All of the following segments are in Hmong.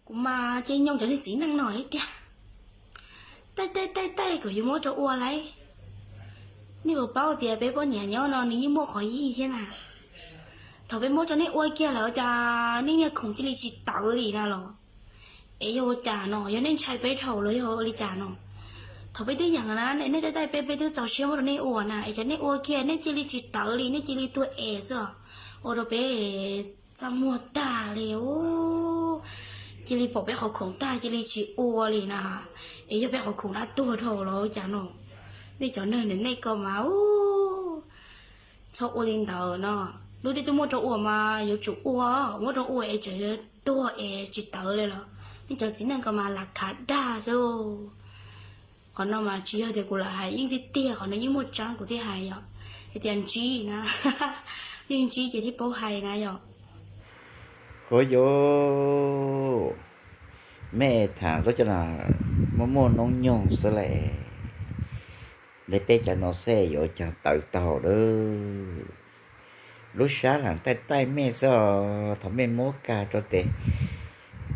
Kuv mas cia nyooj cov niag txiv neej no thiab tiag. Taij taij taij taij kom yuav muab rau ua lauj. Nej puas paub tias peb poj niam nyob no nws yeej muaj qhov yig thiab na. Thaum peb muab rau nej ua kiag lawm cas nej niag khoom cia li tsis tawv li na los? Es yog ua cas no, yog nej ntshai peb dhau los yog ua li cas no? Thaum peb twb yeem na, nej taij taij peb, peb twb txaus siab muab rau nej ua na, es cas nej ua kiag nej cia li tsis tawv li, nej cia li tuag es xwb os. Ua rau peb txaj muag tag li. Cia li pom peb qhov khoom tag cia li tsis ua li na. Es yog peb qhov khoom dab tuag dhau los cas no? Nej cov neeg niam nej ko mas, txhob ua li ntawd no. Lub twb twb muab rau ua mas yuav tsum ua, muab rau ua es tseem tuag es tsis tawv li los? Nej cov txiv neej ko mas lam khav dag xwb. Qhov no mas tsis yog tias kuv lam hais, yeej tiag tiag, qhov no yeej muaj tseeb kuv thiaj hais yom. Hais tias ntsib na, yeej ntsib ces thiaj paub hais na yom. Huv yus, mej tham lub cov no muaj muaj noob nyoog xwb le. Le peb cov no xwb yuav ua cas tawv tau lawm. Lub sab lam taij taij mej xwb os, thaum mej muab kag rau tes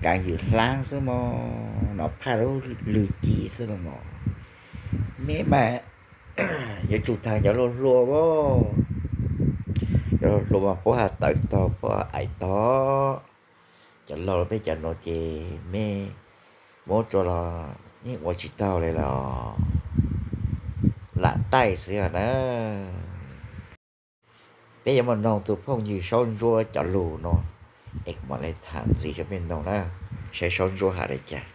kaav ywm hlaab xwb mog, nov phaj lub lwg ci xwb los mog. Mej mas yuav tsum thav cov hluas hluas as, cov hluas hluas mas puab has tawv tog puab aim tog. Cov laug peb cov no ces mej muab rau los yeej ua tsis tau li los lam taij xwb os na. Peb yuav mus noog tus phooj ywg Saub Ntsuab cov lug no es kuv mam li tham ntxiv rau mej noog na, saib Saub Ntsuab has li cas.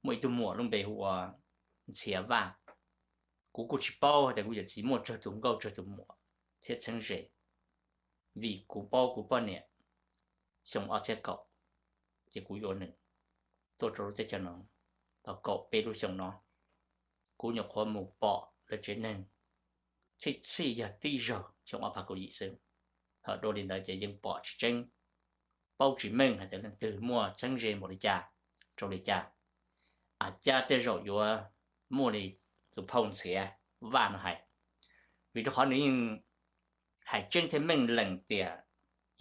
Muaj ib tug muam lub npe hu ua Ntxhiav Vaj. Kuv kuj tsis paub hais tias kuv yawm txiv muaj tsawg tus nkauj tsawg tus muam thiab txheeb ze, vim kuv paub kuv poj niam xyoo ob txhiab kaum, ces kuv yuav nws tuaj rau lub teb chaws no tau kaum peb lub xyoo no. Kuv nyuam qhuav mus pom lawv tsev neeg txhij txhij yog tib zaug xyoo ob phav kaum yim xwb. Ho dua li ntawd ces yeej pom tsis tseeb, paub tsis meej hais tias leej twg muaj txheeb ze npaum li cas, rau li cas. Ab, cas tej zaum yuav muaj li tus phauj Ntxhiav Vaj no hais, vim rau qhov nws yeej hais tseeb thiab meej lees tias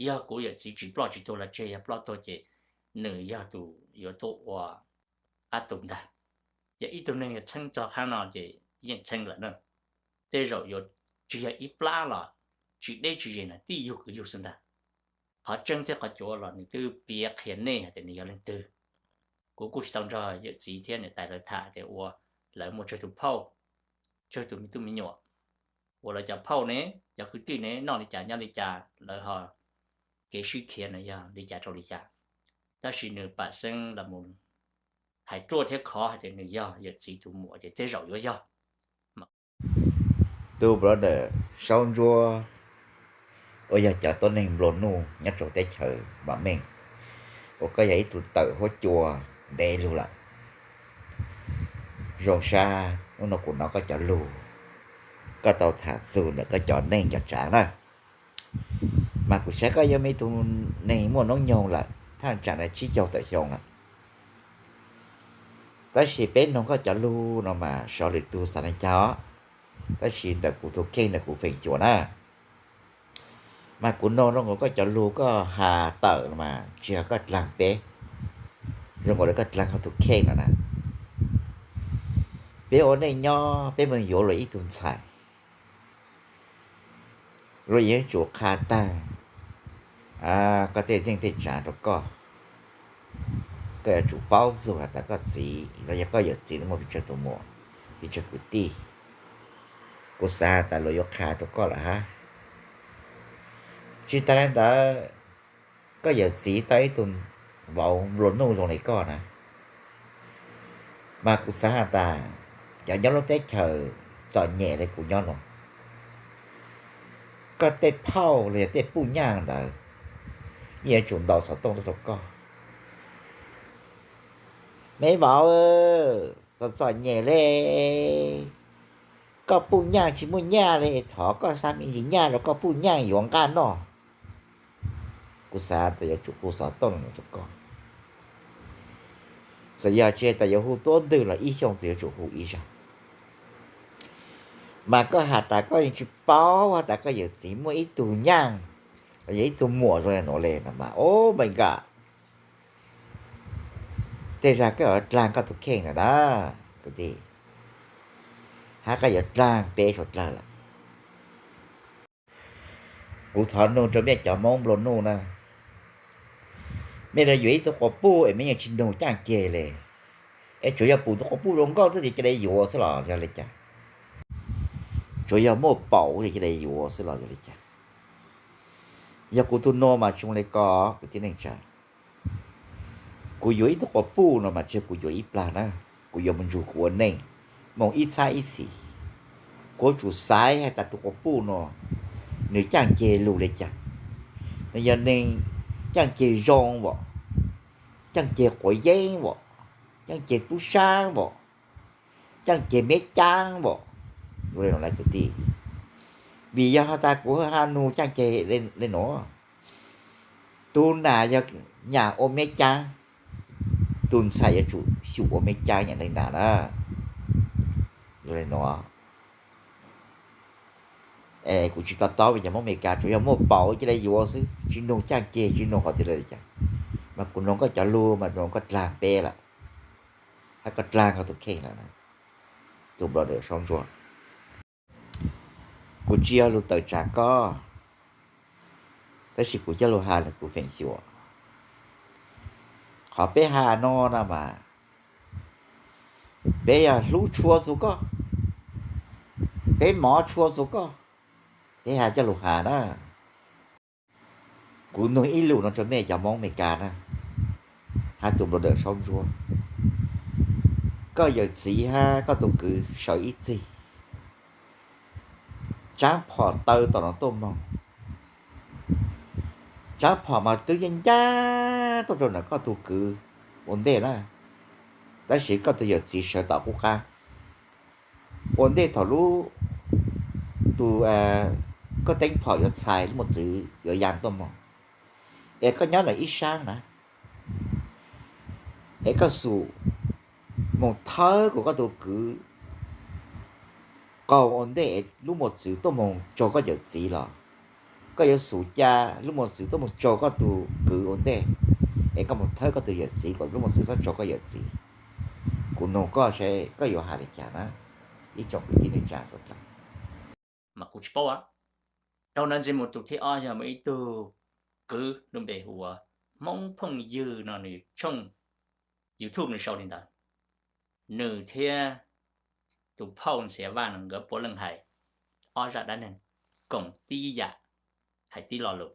yog kuv yawm txiv tsis ploj tsis tuag los tseg, yog ploj tuag ces nws yog tus yuav tuaj ua qab tu ntag. Yog ib tug neeg yog txheeb txog qhov no ces yeej txheeb lawm na. Tej zaum yuav tsis yog ib plab los tsis deb tsis ze na, tib yug kwv yug xwb ntag. Qhov tseeb thiab qhov cuav los nws twb piav qhia nej hais tias nws yog leej twg. Kuv kuj tsis tau nrog yawm txiv thiab niam tais lawv tham tias ua lawv muaj tsawg tus phauj, tsawg tus me tub me nyuam, ua lawv cov phauj ne, cov kwv tij ne noj li cas nyob li cas, lawv ho kev sib khiav no yog li cas rau li cas. Tab sis nws pam xeeb los mus hais ruaj thiab khov hais tias nws yog yawm txiv tus muam ces tej zaum yuav yog. Tus brother Saub Ntsuab uas yog cov tuab neeg nplua nuj nyob rau teb chaws vam meej, uas koj yog ib tug tawm huab cua ntev lug lawm. Zoo sab hnub no kuv hnov koj cov lug, koj tau tham txug ntawm koj cov neej cov tsav na. Mas kuv saib koj yog ib tug neeg muaj noob nyoog lawm, thaj tsam na tsib caug tawm xyoo lawm. Tab sis peb noog koj cov lug no mas sawv lwm tug xav li cas os, tab sis ntawm kuv tus kheej ntawm kuv feem xyuam na, mas kuv noog zoo nkaus koj cov lug koj has tawm no mas tsis yog koj dlaag peb, zoo nkaus li koj dlaag koj tus kheej no na. Peb ua neej nyob peb mus yuav luag ib tug ntxhais, luag yeej tsum qha taag koj tej neej tej tsav rau koj. Koj yuav tsum paub txug has tas koj txiv los yog koj yawm txiv muaj pes tsawg tus muam, pes tsawg kwv tij. Kuv xav has tas luag yuav qha rau koj lawm hab. Tsis tas li ntawd, koj yawm txiv tau ib tug vauv nplua nuj zoo li koj na, mas kuv xav has tas cov nyob lub teb chaws txom nyem li kuv nyob no, koj tej phauj los yog tej puj nyaj ntawd yeej yuav tsum ntaus xov tooj tuaj rau koj. Me vauv, txom txom nyem li, koj puj nyaj tsis muaj nyaj li, thov koj xa me ntsis nyaj rau koj puj nyaj yuav nqaj noj. Kuv xav tas yuav tsum hu xov tooj rau koj. Txawm yog tsis tas yuav hu tuab ntwg los ib xyoos txawm yuav tsum hu ib zaug. Mas koj has tas koj yeej tsis paub has tas koj yawm txiv muaj ib tug nyaaj los yog ib tug muam zoo li nuav li no mas, oh my God, Tej zag koj yuav dlaag koj tus kheej lawm na kwv tij, hab koj yuav dlaag peb suav dlawg lawm. Kuv thov nug rua mej cov Moob nplua nuj na, mej le yuav ib tug quas puj es mej yeej tsi nug caaj ceg le, es tsuas yog pum tug quas puj zoo nkauj xwb ces ca le yuav xwb los yog le caag? Tsuas yog muaj paum ces ca le yuav xwb los yog le caag? Yog kuv tug nua mas tsi le ko kwv tij neej tsa. Kuv yuav ib tug quas puj no mas tsi yog kuv yuav ib plag na, kuv yuav moog nrug kuv ua neej moog ib txhab ib xis. Kuv yuav tsum xaiv has tas tug quas puj no nwg caaj ceg lug le caag, nwg yog neeg caaj ceg zoo vom, caaj ceg quav yeeb vom, caaj ceg tub saab vom, caaj ceg meb caab vom, yuav le nuav lawm kwv tij. Vim yog has tas kuv ha nug caaj ceg le nuav, tug nam yog nyam ua meb caab, tug ntxhais yuav tsum xyum ua meb caab nyam neeg nam na. Yuav le nuav, es kuv tsi to taub vim cov Moob Amelikas tsuas yog muaj paum ca le yuav xwb, tsi nug caaj ceg, tsi nug qhov twg le caag. Mas kuv nug koj cov lug mas nug koj dlaag peb lawm, hab koj dlaag koj tus kheej lawm na, tus brother Saub Ntsuab. Kuv tsi yog lug tawm tsaam koj, tab sis kuv coj lug has le kuv feem xyuam. Qhov peb has no na mas peb yog hlub tshua txug koj, peb mov tshua txug koj, peb has coj lug has na. Kuv nug ib lus no rua mej cov Moob Amelikas na, hab tus brother Saub Ntsuab, koj yawm txiv hab koj tug kwv sawv ib txig, tsaab phom taw tom no tuaj moog, tsaab phom mas twb ncaj ncaj tuaj rua ntawm koj tug kwv ua ntej na, tab sis koj tug yawm txiv sawv tom qub qaab. Ua ntej thaum lub, tus, koj teeb phom yuav txhais lub mos txwv yuav yaa tuaj moog, es koj nyob lawm ib saab na, es koj xum moog thawb kuas koj tug kwv qaug ua ntej es lub mos txwv tuaj moog tsaug koj yawm txiv los, koj yuav xum ca lub mos txwv tuaj moog tsaug koj tug kwv ua ntej, es koj moog thawb koj tug yawm txiv kuas lub mos txwv txhob tsaug koj yawm txiv. Kuv nug koj saib koj yuav has le caag na, ib tsoom kwv tij neej tsa suav dlawg. Mas kuv tsis paub. Dhau ntawd ntxiv mus tus thib ob yog muaj ib tug kwv lub npe hu ua Hmoob Phooj Ywg no, nws tshooj YouTube nws sau li ntawd. Nws thiab tus phauj Ntxhiav Vaj no nkawd puav leej hais ob zaj dab neeg koom tib yam, hais tib lo lus.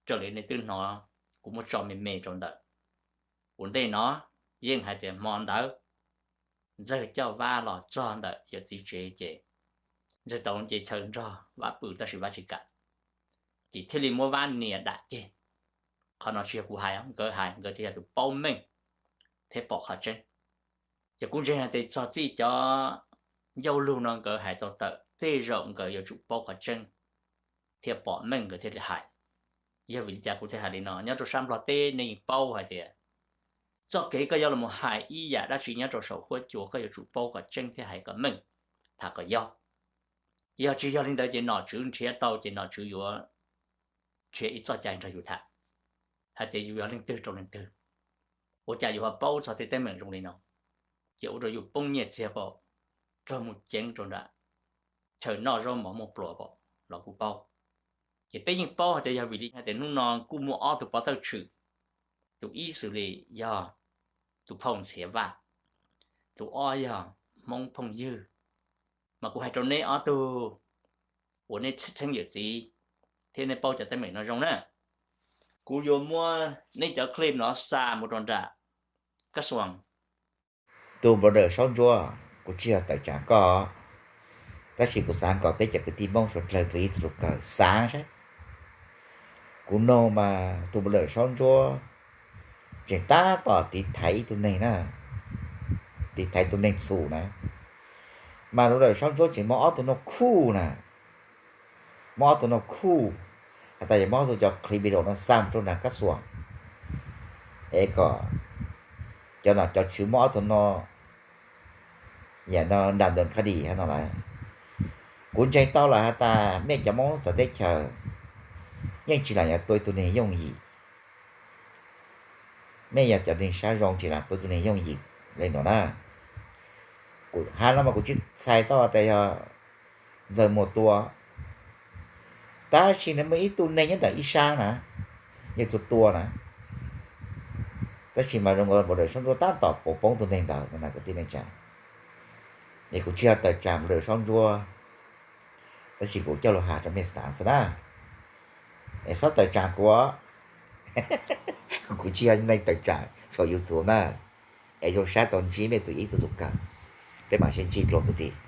Raws li nej twb hnov kuv muab tso me me rau ntawm ua ntej no, yeej hais tias hmo ntawd Ntxawg coj Vab los txog ntawm yawm txiv tsev ces Ntxawg tau nce chaw nrog Vab pw tab sis Vab tsis kam, ces thiaj li muab Vab nias dam ceg. Qhov no tsis yog kuv hais, nkawd hais, nkawd thiaj yog tus paub meej thiab pom qhov tseeb. Ces kuv ntseeg hais tias txog txij cov ncauj lug no nkawd hais tau tawm tej zaum nkawd yuav tsum paub qhov tseeb thiab pom meej nkawd thiaj li hais. Yog vim li cas kuv thiaj hais li no? Nyob rau sab Nplog teb nej yeej paub hais tias txoj kev koj yuav los hais ib yam dab tsi nyob rau saum huab cua koj yuav tsum paub kom tseeb thiab hais kom meej, tham kom yog. Yog tsis yog li ntawd ces nom tswv nrhiav tau ces nom tswv yuav nrhiav ib txoj cai nrog yus tham hais tias yus yog leej twg rau leej twg, ua cas yus ho paub txog tej teeb meem zoo li no, ces ua rau yus poob nyiaj txiag pom, raug mus ceev rau nram chaw noj zaub mov muaj pluas pom los kuj paub. Ces peb yeej paub hais tias yog vim li hais tias hnub no kuj muaj ob tug pov thawj tshwm, tus ib xws li yog tus phauj Ntxhiav Vaj, tus ob yog Hmoob Phooj Ywg. Mas kuv hais rau neb ob tug uas neb txheeb yawm txiv thiab neb paub cov teeb meem no zoo na, kuv yuav muab neb cov clip no xa mus rau nram Kab Xuas. Tus brother Saub Ntsuab, kuv tsis yog tawm tsam koj, tab sis kuv xav kom peb cov kwv tij Hmoob suav dlawg tus ib tug kawg xaav saib. Kuv noog mas tus brother Saub Ntsuab tseem tab tom tiv thaiv ib tug neeg na, tiv thaiv tus neeg txhum na, mas brother Saub Ntsuab tseem muab ob tug no khuj na, muab ob tug no khuj, has tas yog muab ob tug cov clip video no xa mus rau nram Kab Xuas, es kom cov nom cov tswv muab ob tug no yam no nram ntawm kha dis no lawm. Kuv ntseeg tau lawm has tas mej cov Moob txawv teb chaws yeej tsis lam yuav tua ib tug neeg yooj yim. Mej yog cov neeg sab zoo tsis lam tub tug neeg yooj yim le nuav na. Kuv has no mas kuv tsis txhais tau tas yog Ntxawg Muas tua, tab sis nws muaj ib tug neeg nyob ntawm ib sab na, yog tus tua na. Tab sis mas zoo nkaus Npau Dawm Saub Ntsuab tab tom poob tug neeg ntawd no na kwv tij neej tsa. Es kuv tsis yog tawm tsam Npau Dawm Saub Ntsuab, tab sis kuv coj lug has rau mej xav xwb na. Es xob tawm tsam kuv, kuv tsis yog neeg tawm tsam saum YouTube na. Es zoo sab tau ntsib mej tus ib tug tug kawm, peb mam sib ntsib dlua kwv tij.